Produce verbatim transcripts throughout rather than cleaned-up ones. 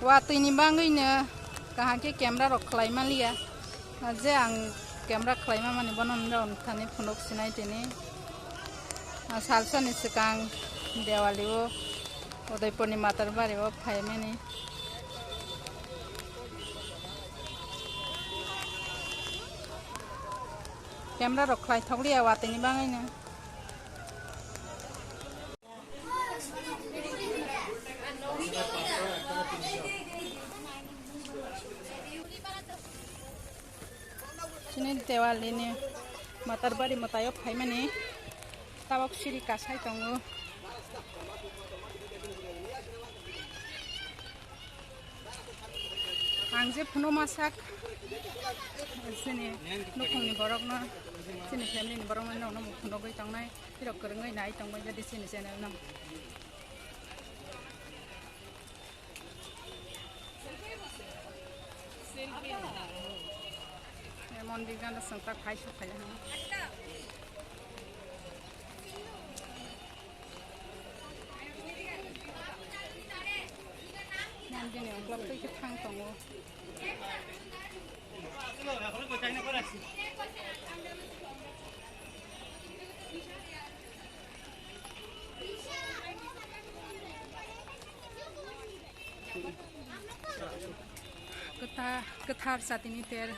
Watwi ni bangwi no kaham khe camera rok khlai maliya. Je ang camera khlai mamani bono nrao thani phunuk sinai tini. Salsa ni swkang Diwali o Udaipur ni Matarbari o phaimani. Camera rok khlai thokliya watwi ni bangwi no. Chini Diwali ni Matarbari mwtaio phaimani tabok siri kasai tongo. Ang je phunuk masak, chini nukhungni borokno, chini family ni borokno nokno phunugwi tongnai, phirok kwrwngwi nai tongbai jadi chini channel no. Emon bigano sengtak phai sok phai. Nandini uklok twi khe thang tongo. Kwtha-, kwthar chati ni ter,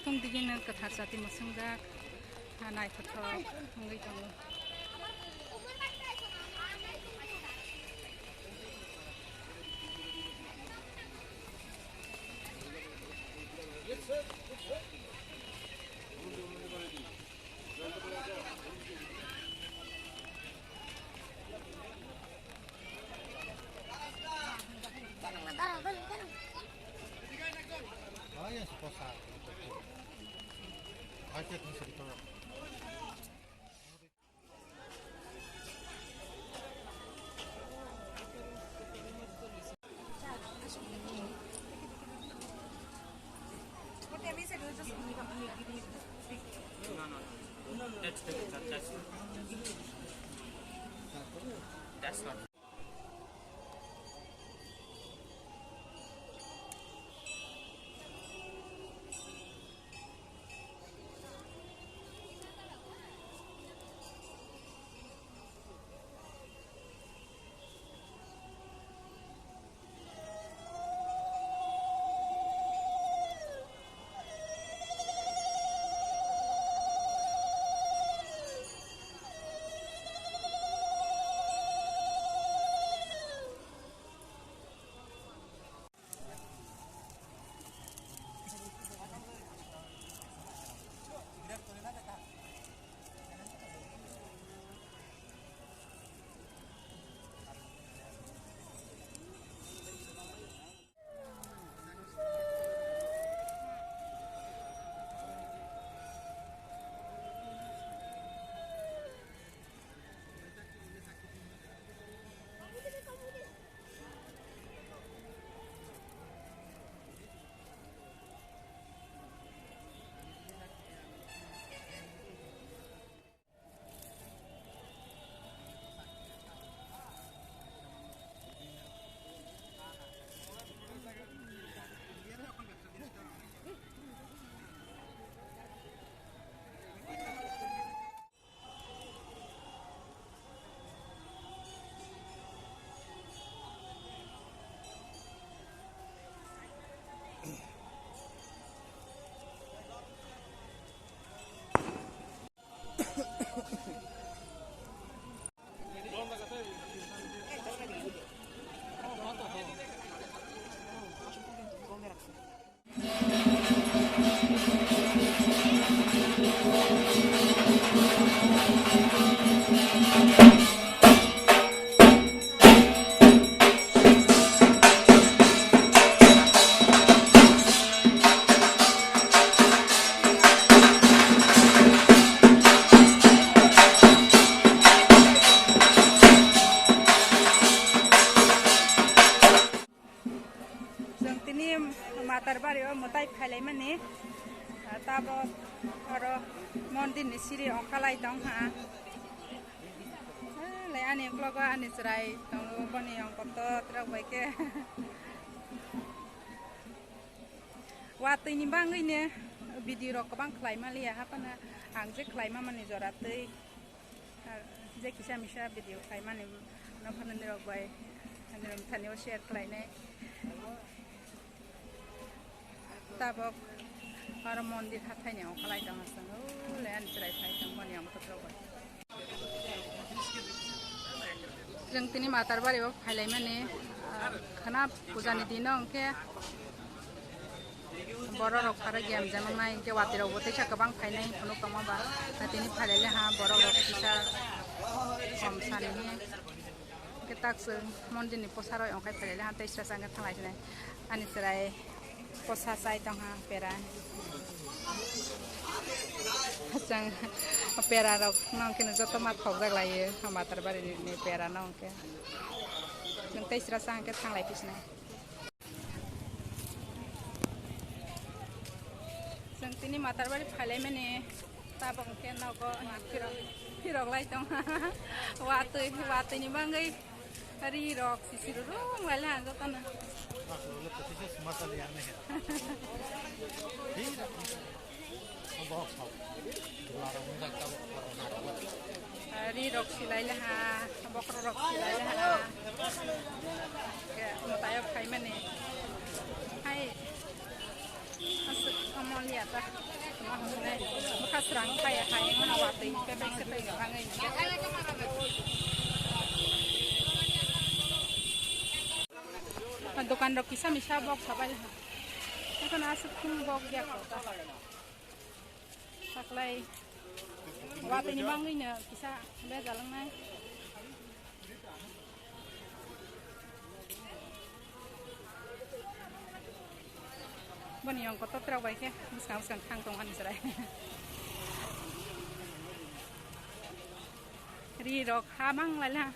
tungdigi no kwthar chati mwswngjak, ha naithothok wngwi tongo. That's, that's, that's, that's not. Chwng tini Matarbari o mwtai phailaimani, ah, tabok oro mondir ni siri ongkhalai tong ha. Ah, lai ani uklogo ani chwrai tongo, boni ongkot to twrok bai khe. Watwi ni bangwi ne video rok kwbang khlai maliya, haphano ang je khlai mamani jora twi, ah, je kisa misa video khlai mani no phano nirok bai nirok thani o share khlai nai. Tabok aro mondir hathai ni ongkha lai tong aswk, o le ani chwrai phai tong mani ongkha rok bai. Chwng tini Matarbari o phailaimani, ah, khwna puja ni dino hwnkhe borok rok phara gem jamangnai, hwnkhe watwi rok bo teisa kwbang phainai phunuk tongma ba, ah, tini phailaile ha borok rok kisa kom sani hwnwi. Hwnkhe tak chwng mondir ni posa rok ongkhai phailaile ha tei sra sra hwnkhe thanglai sinai ani chwrai. Kosa chai tongha pera. Chwng pera rok no hwnkhe no joto ma thokjak lai o, Matarbari ni pera no hwnkhe. Nwng tei sra sa hwnkhe thanglai phi sinai. Chwng tini Matarbari phailaimani. Tabok hwnkhe nogo phirok, phirok lai tong. Watwi, watwi ni bangwi ri rok sisi rurung lai le ang jotono. Ri rok silai le ha, bokhorok rok silai le ha. Khe mwtai o phaimani. Hai. Aswk omo liya ta. Tamo hwnwi bwkha srang phai hai wngmano watwi khe bai se twi bangwi. Dokan rok kisa misa bok sabai ha. Ekhon aswk khum bok ya ko ta. Saklai watwi ni bangwi no kisa bejal wngnai. Boni yong kotor trok bai khe bwskang bwskang thang tong ani chwrai. Ri rok ha mang lai la.